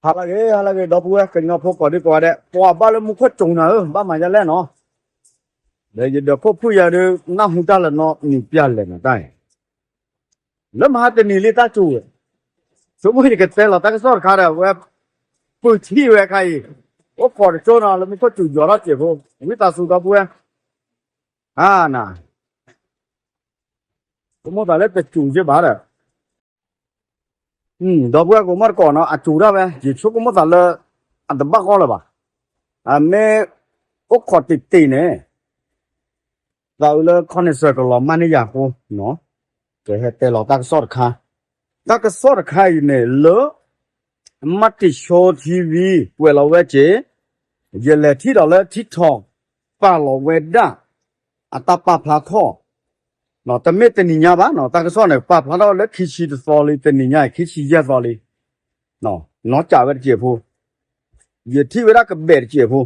ဟါလၢအဂ့ၤ ဟါလၢအဂ့ၤ ဒီပုၢ်ဝဲၢ်ကညီဖိကိးဒံကိးဂၤဒဲး ပှၤဘၣ်လၢမူခိၣ်စူၤနၤဧၢ ဘၣ်မၤဒ်လဲၣ်နီၤ, ဒီးယဒီးခိၣ်ဖုၣ်ယၤဒုး နၢ်ဟူတၢ်လၢနီတမံၤပျၢ်လဲၣ်နီၤတၢ်အံၤ, လၢမဟါတနံၤလံတၢ်စူၤဝဲ, ဆိကမိၣ်ယကတဲလီၤတၢ်ကစီၣ်တခါဒီး အဝဲ ပုၢ်ထံၣ်ဝဲခါအံၤ, အိၣ်ခိးတကၠိနီၤ လၢမူခိၣ်စူၤယီၤထီၣ်စဲးဖိ, ဝံသးစူၤဒီပုၢ်ဝဲၢ်, အါနၤ ဆိကမိၣ်သးလၢတစူၤက့ဘၣ်ဒီး ဒီပုၢ်ဝဲၢ်ကိးမီၢ်တကိးနီၤ အစူၤဒၣ်ဝဲ ယဆိကမိၣ်သးလၢ အတဘၣ်ဂီၢ်လၢၤဘၣ်, အမ့ၢ် အိၣ်ခိးတ့ၢ်တ့ၢ်န့ၣ် သးအုးလၢ ခီနံၣ်စၢၣ် ကလီၤမၢ်န့ၢ်ယၤအဃိနီၤ, ကဟဲတဲလီၤတၢ်ကစီၣ်တခါ, တၢ်ကစီၣ်တခါအံၤန့ၣ်လၢ မတံၤဆိ ထံဝံၤ ကွဲးလီၤဝဲက့ၤ, ယလဲၤထံၣ်ဒီးလၢထံထီၣ် ပာ်လီၤဝဲဒၣ် အတၢ်ပာ်ဖျါထီၣ်, တမ့ၢ်တနံၤညါဘၣ်နီၤ တၢ်ကစီၣ်န့ၣ် ပာ်ဖျါထီၣ်လၢခံဆံတသီလံ တနံၤညါအံၤ ခံဆံယဲၢ်သီလံ, နီၢ်ကးဝဲတစဲးဖိ, ယထံၣ်ဝဲဒၣ်ကဘဲးတစဲးဖိ,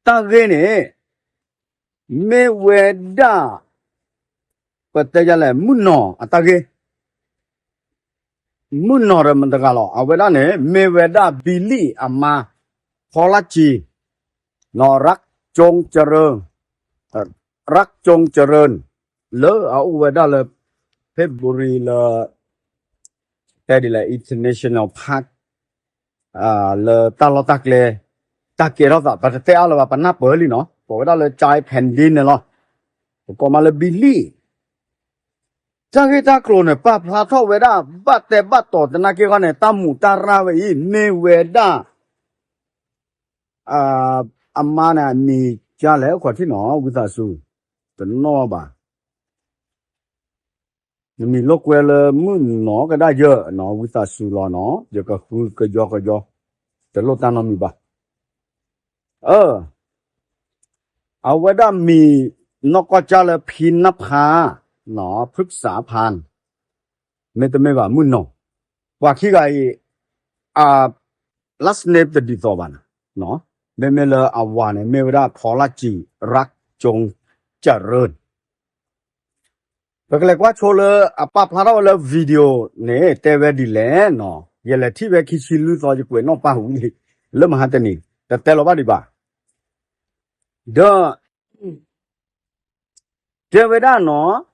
တၢ်ဂ့ၢ်န့ၣ် မ့ၢ်ဝဲဒၣ် ပတဲယလဲၣ် မုၢ်နီၢ်အတၢ်ဂ့ၢ်, မုၢ်နီၢ်ဒီးမတၤတဂၤလီၤ အဝဲဒၣ်န့ၣ် မ့ၢ်ဝဲဒၣ်ဘံလံၣ်အမါ ဖီလၢ်စံၤ, နီၢ် ရၢၣ်ကၠိကရၢၢ်, ရၢၣ်ကၠိကရၢၢ်, လၢအအိၣ်ဝဲဒၣ်လၢ ဖ့ဘရူၤအံၤလၢ တဲဒ်လဲၣ် international park လၢတၢ်လီၢ်တၢ်ကျဲ တၢ်ကဲထီၣ်သး ပတတဲအါလၢၤဘၣ် ပနၢ်ပၢၢ်လံနီၤ ကိးဝဲဒၣ်လၢ ကၠဲးဖဲၣ်ဒ့န့ၣ်လီၤ, ပကိးမးလၢဘံလံၣ်, တၢ်ဂ့ၢ်တၢ်ကျိၤန့ၣ် ပာ်ဖျါထီၣ်ဝဲဒၣ် ဘၣ်တဲဘၣ်တီၤသနာ်က့ဃီန့ၣ် တၢ်မူးတၢ်ရၢ်ဝဲအံၤ မ့ၢ်ဝဲဒၣ် အမါန့ၣ် အမံၤကလဲၣ် အိၣ်ခိးထံၣ်နီၤ ဝံသးစူၤ, တနီၣ်ဘၣ် နမံၤလိာ်ကွဲလၢမုၢ်နီၢ်ကဒၣ်ယဲၢ်နီၤ ဝံသးစူၤလီၤနီၤ ယကဃုကယီကယီ, တလိၣ်တၢ်နီတမံၤဘၣ်. အၢ အဝဲဒၣ်မံၤနီၢ်ကီၢ်ကၢ်လၢဖံနၢ်ဖါ ဖုၣ်စးဖါ မ့တမ့ၢ်ဘၣ်မုၢ်နီၢ်, ပှၤခံဂၤအံၤ အ last name တဒ်သိးဘၣ်န့ၣ်, မ့မ့ၢ်လၢအဝၤန့ၣ် မ့ၢ်ဝဲဒၣ်ဖီလၢ်စံၤ ရၢၣ်ကၠိကရၢၢ် ပကလဲၤကွၢ်ဆိလၢအပာ်ဖျါထီၣ်ဝဲလၢ video န့ၣ် တဲဝဲဒ်လဲၣ်နီၤ, ယလဲၤထံၣ်ဝဲခံဆံလွံၢ်သီ ယကွဲးနီၣ်ပၢ်ဝံၤလံ, လၢမဟါတနံၤ တတဲလီၤဘၣ်ဒံးဘၣ်, ဒီး တဲဝဲဒၣ်နီၤ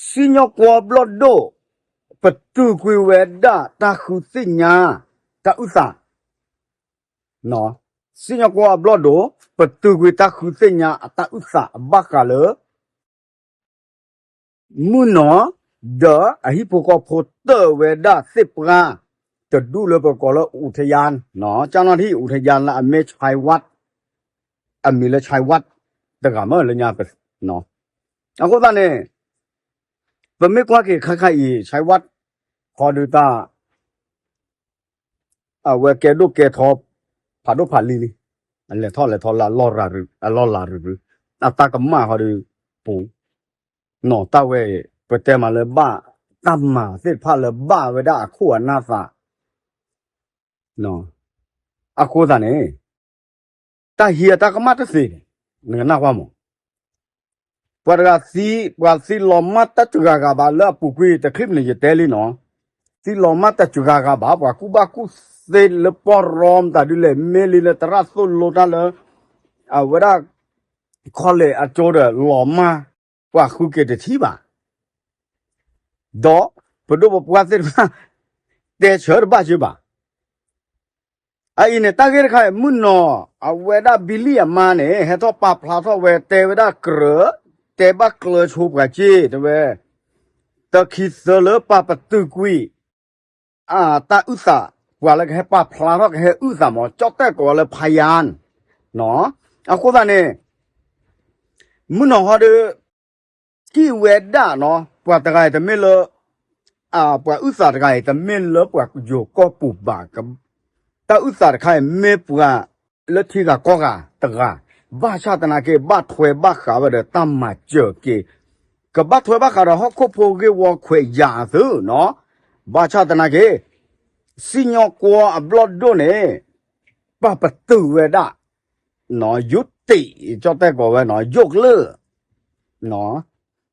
စံၣ်ညီၣ်ကွီၢ်ဘျီၣ်ဒိၣ် ပတုာ်ကွံာ်ဝဲဒၣ်တၢ်ဃုသ့ၣ်ညါ တၢ်အုၣ်သး စံၣ်ညီၣ်ကွီၢ်အဘျီၣ်ဒိၣ် ပတုာ်ကွံာ်တၢ်ဃုသ့ၣ်ညါအတၢ်အုၣ်သးအဘၣ်ဃးလၢ မုၢ်နီၢ် ဒီးအဟံၣ်ဖိဃီဖိတၢၣ်ဝဲဒၣ်သ့ၣ်ပှၢ် တဒူၣ်လၢပကိးလၢ အူးထယၢၣ် ကၠၣ်နီၣ်ထံၣ် အူးထယၢၣ် လၢအမ့ၢ် ဆဲးဝး အမံၤလၢ ဆဲးဝး တဂၤမ့ၢ်လၢညါ အဃိသတးန့ၣ် ပမ့ၢ်ကွၢ်က့ၤခါခါအံၤ ဆဲးဝး ဃီဒုးတၢ် အဝဲကဲဒိၣ်ကဲထီ ဖးဒိၣ်ဖးလံၤလံ, အလဲၤထီၣ်လဲၤထီလၢအလီၢ်ရၤရု အလီၢ်လၤရၤရၤ, အတၢ်ကမၣ်ဃီဒီး ပူၤ, နီၢ်တၢ်ဝဲအံၤ ပတဲမးလၢဘၣ် တၢ်မၤသ့ၣ်တဖၣ်လၢဘၣ်ဝဲဒၣ်အခိၣ်အနၢ်သး အဃိသတးန့ၣ် တၢ်ဟံးအတၢ်ကမၣ်တသ့န့ၣ် နကနၢ်ကွၢ်မး ပှၤတဂၤသံ ပှၤသံလီၤမၢ်တစှၤဂၤဘၣ်လၢအပူၤကွံာ်တချံၣ်န့ၣ် ယတဲလံနီၤ, သံလီၤမၢ်တစှၤဂၤဘၣ် ပှၤကူၣ်ဘၣ်ကူၣ်သ့လၢပီၢ်ရီမတၤဒုလဲၣ် မ့ၢ်လံလၢသရၣ်သိၣ်လိတၢ်လၢ အဝဲဒၣ် college အကၠိဒီးလီၤမၢ် ပှၤဃုက့ၤတထံၣ်ဘၣ် ဒီးပဒိၣ်ပပှၢ်သ့ၣ်တဖၣ် တဲဆၢတဘၣ်က့ဘၣ်. အအံၤန့ၣ် တၢ်ဂ့ၢ်တခါအံၤ မုၢ်နီၢ် အဝဲဒၣ်ဘံလံၣ်အမါန့ၣ် ဟဲထီၣ်ပာ်ဖျါထီၣ်ဝဲ တဲဝဲဒၣ်ကြၢး တဲဘၣ်ကျၢၤဆိပှၤက့ တဲဝဲ တခံသၢလၢပာ်ပတုာ်ကွံာ် အတၢ်အုၣ်သး ပှၤလၢကဟဲပာ်ဖျါထီၣ် ကဟဲအုၣ်သးမး ကၠီၣ်တဲၣ်ကိးဝဲလၢ ဖယၢၣ် အဃိသတးန့ၣ် မုၢ်နီၢ်ဟီဒီး ထံၣ်ဝဲဒၣ်နီၤ ပှၤတဂၤအံၤတမ့ၢ်လၢ ပှၤအုၣ်သးတဂၤအံၤ တမ့ၢ်လၢပှၤယိၤကီၢ်ပူၤဘၣ်, တၢ်အုၣ်သးတခါအံၤ မ့ၢ်ပှၤလၢထံဂၤကီၢ်ဂၤတဂၤ, ဘၣ်ဆၣ်သနာ်က့ ဘၣ်ထွဲဘၣ်ဃးဝဲဒီးတၢ်မၤစၢၤက့ၤ, ကဘၣ်ထွဲဘၣ်ဃးဒီးဟီၣ်ခိၣ်ဖိဂ့ၢ်ဝီခွဲးယာ်အသုနီၤ, ဘၣ်ဆၣ်သနာ်က့ စံၣ်ညီၣ်ကွီၢ်အဘျီၣ်ဒိၣ်န့ၣ် ပာ်ပတုာ်ဝဲဒၣ် ယိၣ်တ့ၢ် ကၠီၣ်တဲၣ်ကိးဝဲနီၤ ယိၣ်ကျၢၢ်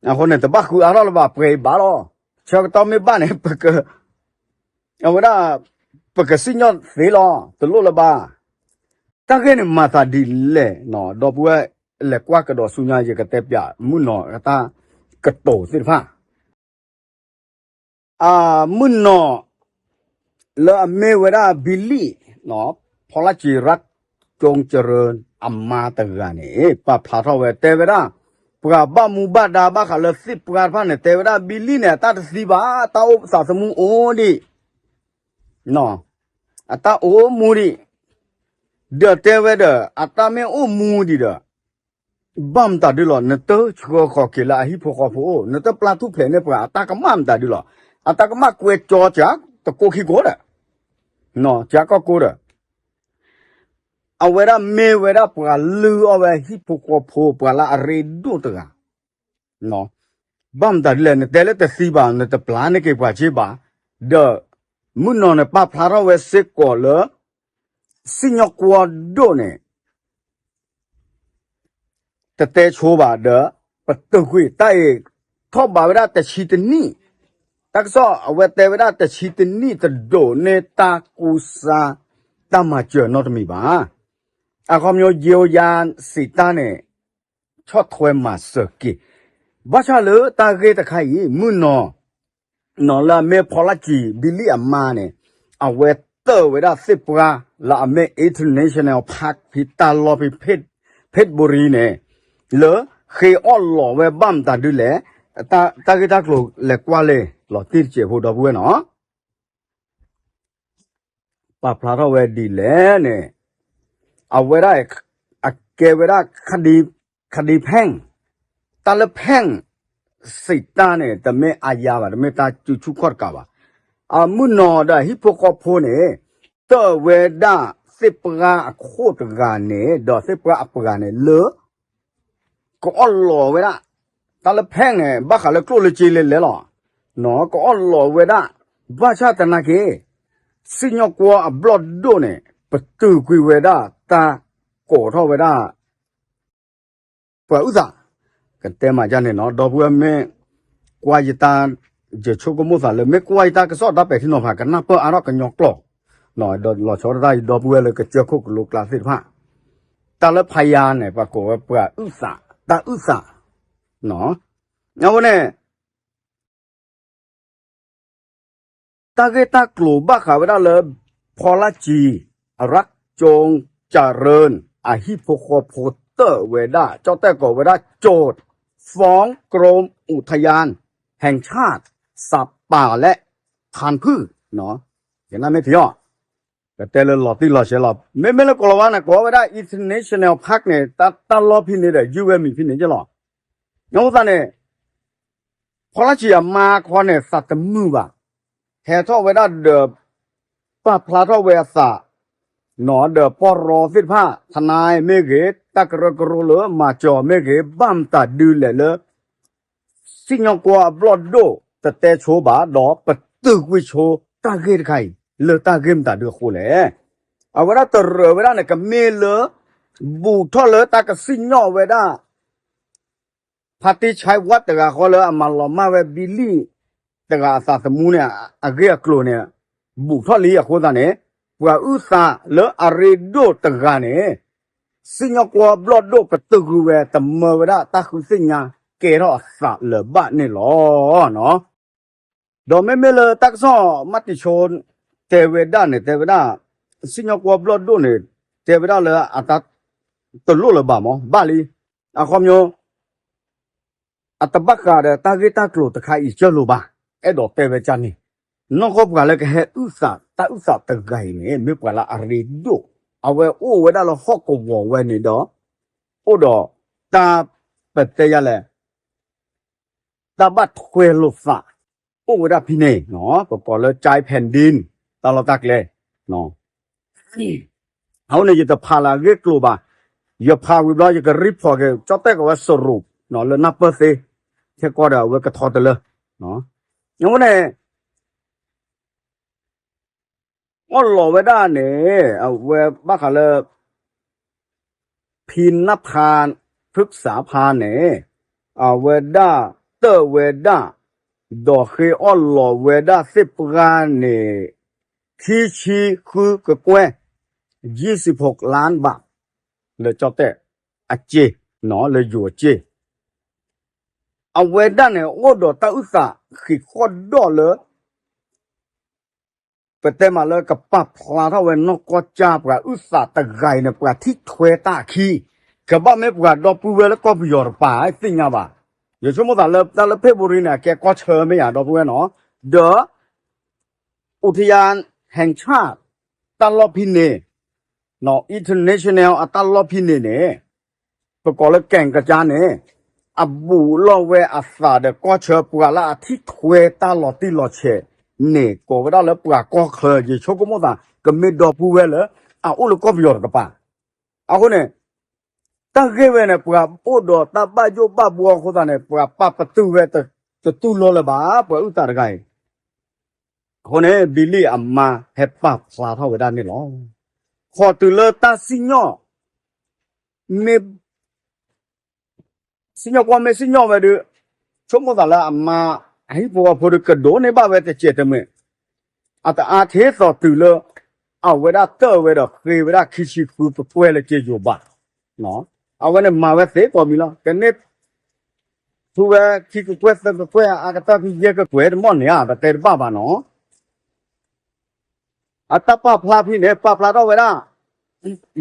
အဃိန့ၣ် တဘၣ်ဃုအါထီၣ်လၢၤဘၣ် ပှဲၤအံၤဘၣ်လီၤ. ဆၢကတီၢ်မ့ၢ်ဘၣ်န့ၣ် ပက အဝဲဒၣ် ပကစံၣ်ညီၣ်သ့လီၤ, တလိၣ်လၢၤဘၣ်. တၢ်ဂ့ၢ်န့ၣ်မၤသးဒ်လဲၣ်နီၤ, ဒီပုၢ်ဝဲၢ်လဲၤကွၢ်ကဒီးဆူညါ ယကတဲပၠးမုၢ်နီၤအတၢ်ကတိၤသ့ၣ်တဖၣ် အမုၢ်နီၤ လၢအမ့ၢ်ဝဲဒၣ်ဘံလံၣ် ဖီလၣ်စံၤ ရၢၣ်ကၠိကရၢၣ် အမါတဂၤန့ၣ် ပာ်ဖျါထီၣ်ဝဲတဲဝဲဒၣ် ပှၤဘၣ်မူဘၣ်ဒါဘၣ်ဃးလၢသ့ၣ်ပှၢ်တဖၣ်န့ၣ် တဲဝဲဒၣ်ဘံလံၣ်န့ၣ် အတၢ်တသံဘၣ်, တၢ်အိၣ်သးသမူအိၣ်ဒံး, အတၢ်အိၣ်မူဒံး, ဒီးတဲဝဲဒီး အတၢ်မ့ၢ်အိၣ်မူဒံးဒီး ဘၣ်မတၤဒုလီၤ, နတဆှၢဃီၤက့ၤလၢအဟံၣ်ဖိဃီဖိအိၣ်, နတပျၢ်ထူၣ်ဖျဲးန့ၢ်ပှၤအတၢ်ကမၣ်မတၤဒုလီၤ. အတၢ်ကမၣ်ကွဲကၠီစှၤ တကိးခံကိးဒီး, စှၤကီၢ်ကိးဒီး အဝဲဒၣ်မ့ၢ်ဝဲဒၣ်ပှၤလုၢ်အီၣ်ဝဲဟံၣ်ဖိဃီဖိ ပှၤလၢအရ့ဒိၣ်တဂၤ, ဘၣ်မတၤဒ်လဲၣ် နတဲလၢတသံဘၣ် နတပျၢ်န့ၢ်က့ၤပှၤစ့ဘၣ်, ဒီး မုၢ်နီၤန့ၣ် ပာ်ဖျါထီၣ်ဝဲစ့ၢ်ကီးလၢ စံၣ်ညီၣ်ကွီၢ်ဒိၣ်န့ၣ် တတဲဆိဘၣ်ဒီး ပတုာ်ကွံာ်တၢ်အံၤ ထီၣ်ဘးဝဲဒၣ်တဆံတနံၣ်, တၢ်ကစီၣ်အဝဲတဲဝဲဒၣ်တဆံတနံၣ် တဒိးန့ၢ်တၢ်ကူစါ တၢ်မၤစၢၤနီတမံၤဘၣ်. အခီပညီ ယိယါစံးတၢ်န့ၣ် ဆီၣ်ထွဲမၤစၢၤက့ၤ, ဘၣ်ဆၣ်လၢတၢ်ဂ့ၢ်တခါအံၤ မုၢ်နီၤ နီၤလၢအမ့ၢ်ဖီလၣ်စံၤ ဘံလံၣ်အမါန့ၣ် အဝဲတၢၣ်ဝဲဒၣ်သ့ၣ်ပှၢ်လၢအမ့ၢ် International Park ဖံတၢ်လီၢ်ဖံ ဖ့ၣ်ဘူရံန့ၣ် လၢဃ့အီၣ်လီးဝဲဘၣ်မတၤဒုလဲၣ်, တၢ်ဂ့ၢ်တၢ်ကျိၤလဲၤကွၢ်လံ လီၤတံၢ်တစဲးဖိဒီပုၢ်ဝဲၢ်နီၤ ပာ်ဖျါထီၣ်ဝဲဒ်လဲၣ်န့ၣ်, အဝဲဒၣ် အကဲဝဲဒၣ် ခဒံဖဲၣ်, တၢ်လၢဖဲၣ် စံးတၢ်န့ၣ် တမ့ၢ်အါယါဘၣ်, တမ့ၢ်တၢ်စုဆူၣ်ခီၣ်တကးဘၣ်. အမုၢ်နီၤဒီးဟံၣ်ဖိဃီဖိန့ၣ် တၢၣ်ဝဲဒၣ်သ့ၣ်ပှၢ်အခိၣ်တဂၤန့ၣ် ဒီးသ့ၣ်ပှၢ်အပှၤန့ၣ်လၢ ကအီၣ်လီးဝဲဒၣ်, တၢ်လၢဖဲၣ်န့ၣ် ဘၣ်ဃးလၢကျိၣ်လၢစ့လဲၤလဲၤလီၤ, နီၤ ကအီၣ်လီးဝဲဒၣ်, ဘၣ်ဆၣ်သနာ်က့ စံၣ်ညီၣ်ကွီၢ်အဘျီၣ်ဒိၣ်န့ၣ် ပတုာ်ကွံာ်ဝဲဒၣ်တၢ်ကိးထီၣ်ဝဲဒၣ် ပှၤအုၣ်သး, ကတဲမၤဒ်န့ၣ်နီၤ ဒီပုၢ်ဝဲၢ်မ့ၢ်ကွၢ်ယတၢ် ယဆိကမိၣ်သးလၢ မ့ၢ်ကွၢ်ယတၢ်ကစီၣ်တၢ်ပဲာ်ထံနီၤဖး ကနၢ်ပၢၢ်အါထီၣ်ကညီကျိာ်, ဒီးလီၤဆီဒၣ်တၢ် ယဒီပုၢ်ဝဲၢ်လၢကစၢၢ်ခိၣ်ကလိကျါသ့ၣ်တဖၣ်, တၢ်လၢဖယါန့ၣ် ပှၤကိးဝဲပှၤအုၣ်သး, တၢ်အုၣ်သး, အဝဲန့ၣ် တၢ်ဂ့ၢ်တၢ်ကျိၤဘၣ်ဃးဝဲဒၣ်လၢ ဖီလၣ်စံၤ ရၢၣ်ကၠိကရၢၣ် အဟံၣ်ဖိဃီဖိတၢၣ်ဝဲဒၣ် ကၠီၣ်တဲၣ်ကိးဝဲဒၣ် โจทก์ฟ้องกรมอุทยานแห่งชาติ สัตว์ป่าและพันธุ์พืช ယနၢ်မ့ၢ်ထံအီၤ, ကတဲလၢလီၤတံၢ်လီၤဆဲးလီၤ. မ့မ့ၢ်လၢကိးလီၤဝါန့ၣ် ကိးဝဲဒၣ် International Park န့ၣ် တၢ်လီၢ်ဖဲန့ၣ်ဒီး ယုၢ်ဝဲမံၤဖဲန့ၣ်က့လီၤ. အဃိသတးန့ၣ် ဖီလၣ်စံၤအမါခီန့ၣ် သးတမုာ်ဘၣ်, ဟဲထီၣ်ဝဲဒၣ်ဒီး ပာ်ဖျါထီၣ်ဝဲအသး, နီၤဒီးပီၢ်ရီသ့ၣ်တဖၣ် သနါမ့ၢ်ဂ့ၤ တၢ်ကရၢကရိလၢမၤစၢၤမ့ၢ်ဂ့ၤ ဘၣ်မတၤဒုလဲၣ်လၢ စံၣ်ညီၣ်ကွီၢ်အဘျီၣ်ဒိၣ် တတဲဆိဘၣ်ဒီး ပတုာ်ကွံာ်ဆိတၢ်ဂ့ၢ်တခါအံၤ လၢတၢ်ဂ့ၢ်မတၤဒုအဃိလဲၣ်. အဝဲဒၣ်တရၢးဝဲဒၣ်န့ၣ် ကမ့ၢ်လၢ ဘူးထီၣ်လၢတၢ်ကစံၣ်ညီၣ်ဝဲဒၣ် ဖါတံၢ်ဆါဝးတဂၤဃီလၢအမၤလီၤမၢ်ဝဲဘံလံၣ်တဂၤအသးသမူန့ၣ် အဂ့ၢ်အကျိၤန့ၣ် ဘူးထီၣ်လံအဃိသတးန့ၣ် ပှၤအုၣ်သးလၢအရ့ဒိၣ်တဂၤန့ၣ် စံၣ်ညီၣ်ကွီၢ်ဘျီၣ်ဒိၣ်ပတုာ်ကွံာ်ဝဲ တမၢဝဲဒၣ်တၢ်ဃုသ့ၣ်ညါကဲထီၣ်အသးလၢၤဘၣ်န့ၣ်လီၤ. ဒီးမ့မ့ၢ်လၢတၢ်ကစီၣ်မၤတံာ်ဆိ တဲဝဲဒၣ်န့ၣ် တဲဝဲဒၣ် စံၣ်ညီၣ်ကွီၢ်ဘျီၣ်ဒိၣ်န့ၣ် တဲဝဲဒၣ်လၢအတၢ်တလိၣ်လၢၤဘၣ်မး ဘၣ်လံ. အခီပညီ အတဘၣ်ဃးဒီးတၢ်ဂ့ၢ်တၢ်ကျိၤတခါအံၤကၢၢ်လိာ်ဘၣ်, အဲၣ်ဒိးတဲဝဲဒ်န့ၣ်, နီၢ်ကီၢ်ပှၤလၢကဟဲအုၣ်သး တၢ်အုၣ်သးတဂၤအံၤန့ၣ် မ့ၢ်ပှၤလၢအရ့ဒိၣ်, အဝဲအိၣ်ဝဲဒၣ်လၢဟီၣ်ကဝီၤဝဲန့ၣ်ဒီး အိၣ်ဒီးတၢ်ပတဲယၤလဲၣ် တၢ်ဘၣ်ထွဲလိာ်သး အိၣ်ဝဲဒၣ်ဖဲန့ၣ်, ပကိးလၢ ကၠဲးဖဲၣ်ဒ့ၣ် တၢ်လီၢ်တၢ်ကျဲ အဃိန့ၣ် ယတဖးလၢအဂ့ၢ်ကျိၤဘၣ်, ယဖးဝံၤဘျီ ယကreportက့ၤ ကၠီၣ်တဲၣ်ကိးဝဲစရူး လၢနၢ်ပၢၢ်သ့, ထဲကီၢ်ဒီးအဝဲကထီတလၢ, အဃိန့ၣ် အီၣ်လီၤဝဲဒၣ်န့ၣ် အဝဲဘၣ်ဃးလၢ ဖံနၢ်ဖါ ဖုၣ်စးဖါန့ၣ် အဝဲဒၣ်တၢၣ်ဝဲဒၣ် ဒီးဃ့အီၣ်လီၤဝဲဒၣ်သ့ၣ်ပှၢ်န့ၣ် ခံဆံဃုကကွဲၢ် ယံၤစံးဖိလၢဘၣ် လၢကၠီၣ်တဲၣ်အစ့, လၢယိၤအစ့, အဝဲဒၣ်န့ၣ် အိၣ်ဒီးတၢ်အုၣ်သးဃံးဃီၣ်ဒီၣ်လၢ ပတဲမးလၢကပာ်ဖျါထီၣ်ဝဲနီၢ်ကီၢ်ကၠၢ်ပှၤအုၣ်သးတဂၤအံၤန့ၣ် ပှၤထံၣ်ထွဲတၢ်အခံ, ကဘၣ်မ့ၢ်ပှၤဒီပုၢ်ဝဲၢ်လၢကီၢ်ပယီၤတကပၤ သ့ၣ်ညါဘၣ်. ယဆိကမိၣ်သးလၢတၢ်လၢဖ့ၣ်ဘိရံန့ၣ် အကဲကီၢ်ဆၢမ့ၢ်ယၤဒီပုၢ်ဝဲၢ်နီၤ, ဒီး အူထယၣ်ဟဲၣ်ဆၣ် တၢ်လီၢ်ဖဲန့ၣ် international အတၢ်လီၢ်ဖဲန့ၣ်န့ၣ် ပကိးလၢကဲၣ်ကစၢ်န့ၣ် အဘူးလီၤဝဲအသးဒီးကီၢ်ဆၢပှၤလၢအထံၣ်ထွဲတၢ်လီၤတံၢ်လီၤဆဲးန့ၣ် ကိးဝဲဒၣ်လၢပှၤကီၢ်ချၢ ယဆိကမိၣ်သး ကမ့ၢ်ဒီပုၢ်ဝဲၢ်လၢအအိၣ်လၢကီၢ်ပယီၤတကပၤ. အဃိန့ၣ် တၢ်ဂ့ၢ်ဝဲန့ၣ် ပှၤအိၣ်ဒီးတၢ်ဘၣ်ယိၣ်ဘၣ်ဘှီအဃိသတးန့ၣ် ပှၤပာ်ပတုာ်ဝဲ တတူၢ်လိာ်လၢၤဘၣ် ပှၤအုၣ်သးတဂၤအံၤ. အဃိန့ၣ် ဘံလံၣ်အမါဟဲပာ်ဖျါထီၣ်ဝဲဒၣ်န့ၣ်လီၤ. ဃီတုၤလၢတၢ်စံၣ်ညီၣ် မ့ၢ် စံၣ်ညီၣ်ကွီၢ်မ့ၢ်စံၣ်ညီၣ်ဝဲဒီး ဆိကမိၣ်သးလၢအမါ အဟံၣ်ဖိဃီဖိဒီးကဒိးန့ၢ်ဘၣ်ဝဲတစဲးတမှဲာ်, အတအါထီၣ်သိးတုၤလၢ အဝဲဒၣ်တၢၢ်ဝဲဒီးဃ့ဝဲဒၣ်ခံဆံဃုကကွဲၢ်လၢက့ယိၤဘၣ်, အဝဲန့ၣ်မၤဝဲသ့ကိးမံၤလီၤ. ကန့ၢ် ထူဝဲခံကကွဲၢ်သၢကကွဲၢ်အါကတၢၢ်ဖဲယဲၢ်ကကွဲၢ်တမီၢ်န့ၣ်ဧါ တတဲတဘၣ်ဘၣ်နီၤ. အတၢ်ပာ်ဖျါဖဲန့ၣ် ပာ်ဖျါထီၣ်ဝဲဒၣ်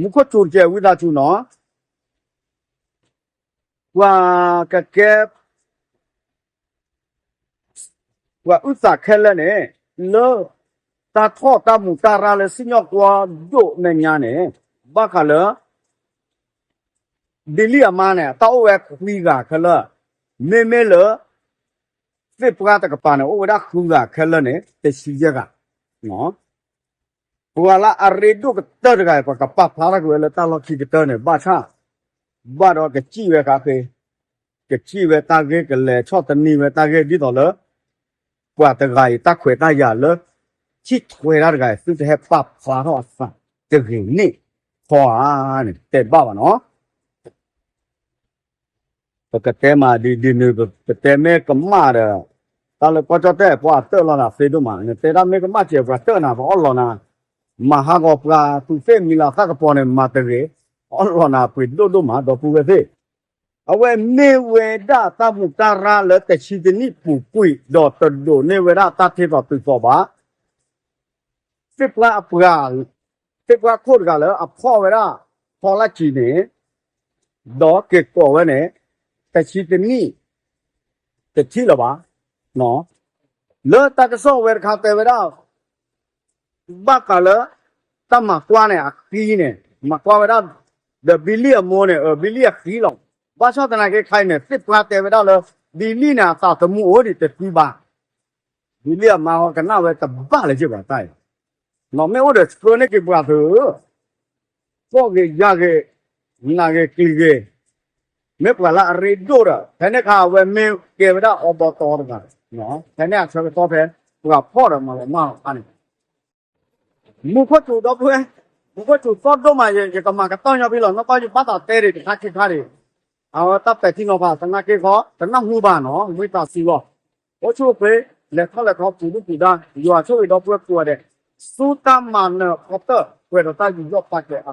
မူခိၣ်စူၤတကဲးဝံသးစူၤနီၤ ပှၤကကဲ ပှၤအုၣ်သးခဲလၢာ်န့ၣ် လၢ တၢ်ထီၣ်တၢ်မူးတၢ်ရၢ်လၢစံၣ်ညီၣ်ကွီၢ်ဒိၣ်မဲာ်ညါန့ၣ် ဘၣ်ဃးလၢ ဘံလံၣ်အမါန့ၣ် တၢ်အိၣ်ဝဲခွံဂၤခဲလၢာ်, မ့မ့ၢ်လၢ သ့ၣ်ပှၢ်တကပၤန့ၣ် အိၣ်ဝဲဒၣ်ဃုဂၤခဲလၢာ်န့ၣ် တဆံယဲၢ်ဂၤ ပှၤလၢအရ့ဒိၣ်ကတၢၢ်တဂၤအံၤ ပှၤကပာ်ဖျါထီၣ်က့ၤဝဲလၢတၢ်လီၢ်ခံကတၢၢ်န့ၣ် ဘၣ်ဆၣ် ဘၣ်ဒီးကစံၣ်ဝဲဃးဃ့, ကစံၣ်ဝဲတၢ်ဂ့ၢ် ကလဲၤဆီၣ်သနံးဝဲတၢ်ဂ့ၢ်ဒ်သိးလၢ ပှၤတဂၤအံၤတၢ်ခွဲးတၢ်ယာ်လၢ ထံၣ်ထွဲတၢ်တဂၤအံၤ သုတဟဲပာ်ဖျါထီၣ်အသးတဂ့ၤန့ၣ် ခီဧါန့ၣ် တဲတဘၣ်ဘၣ်နီၤ. ပကတဲမးဒ်ဒ်န့ၣ် ပတဲမ့ၢ်ကမၣ်ဒီး တၢ်လၢကီၢ်ကၠီၣ်တဲၣ်ပှၤအတၢၢ်လီၤနၤသ့ဒိၣ်မး နတဲဒၣ်မ့ၢ်ကမၣ်စဲးပှၤတၢၢ်နၤ ပှၤအီၣ်လီၤနၤ မၤဟးဂီၤပှၤသူးသ့ၣ်မံၤလၤသၣ်ကပီၤန့ၣ် မၤတဂ့ၤ အီၣ်လီၤနၤပှ့ၤဒိၣ်ဒိၣ်မး ဒီပုၢ်ဝဲၢ်သ့ၣ်, အဝဲမ့ၢ်ဝဲဒၣ်တၢ်မူးတၢ်ရၢ်လၢတဆံတနံၣ်ပူၤကွံာ် ဒီးတဒိးန့ၢ်ဝဲဒၣ်တၢ်ထံၣ်သိးတုၤသိးဘၣ် သ့ၣ်ပှၢ်အပှၤ သ့ၣ်ပှၢ်ခိၣ်တဂၤလၢအဖီၣ်ဝဲဒၣ် ဖီလၢ်ကံၤန့ၣ် ဒီးက့ၤကိးဝဲန့ၣ် တဆံတနံၣ် တထံၣ်လၢၤဘၣ်. လၢတၢ်ကစီၣ်ဝဲတခါတဲဝဲဒၣ် ဘၣ်ဃးလၢ တၢ်မၤကွၢ်န့ၣ် အဃံန့ၣ် မၤကွၢ်ဝဲဒၣ် ဒီးဘံလံၣ်အမိၢ်န့ၣ် ဘံလံၣ်အဃံလီၤ. ဘၣ်ဆၣ်သနာ်က့ခါအံၤန့ၣ် သ့ၣ်ပှၢ်တဲဝဲဒၣ်လၢ ဘံလံၣ်န့ၣ် အသးသမူအိၣ်ဒံးတသံဘၣ် ဘံလံၣ်အမါဟီကနၣ်ဝဲတဘၣ်လၢၤဘၣ်တၢ်အံၤ, မ့ၢ်အိၣ်ဒီးဆှၢန့ၢ်က့ၤပှၤသု ကီၢ်ဂ့ၤယၤဂ့ၤ နးဂ့ၤကျံၤဂ့ၤ, မ့ၢ်ပှၤလၢအရ့ဒိၣ်ဒီး ဖဲန့ၣ်အခါအဝဲမ့ၢ်ကဲဝဲဒၣ်အီဘီတီတဂၤ, ဖဲန့ၣ်အဆၢကတီၢ်ဖဲ ပှၤဖီၣ်ဒီးမၤလီၤမၢ်လီၤအခါန့ၣ် မူခိၣ်စူၤဒီပုၢ်ဝဲၢ်, မူခိၣ်စူၤသီၣ်ဒိၣ်မး ယကမၤကတီၢ်ညီဖဲလီၤ နီၢ်ကီၢ်ယဘၣ်သးတဲဒံးတခါခံခါဒံး, အဝဲတၢ်ပဲာ်ထံနီၤဖးသနာ်က့ဃီ တနၢ်ဟူဘၣ်နီၤ ဝံသးစူၤလီၤ. အိၣ်ဆူၣ်အိၣ်ချ့ လဲၤထီၣ်လဲၤထီ ပူၤဒူၣ်ပူၤဒါ ယွၤဆိၣ်ဂ့ၤဒီပုၢ်ဝဲၢ်ကိးဂၤဒဲး, ဆူတၢ်မၤနၢၤခီတၢၢ် ပှဲၤဒီးတၢ်ယူးယီၣ်ပာ်ကဲအါ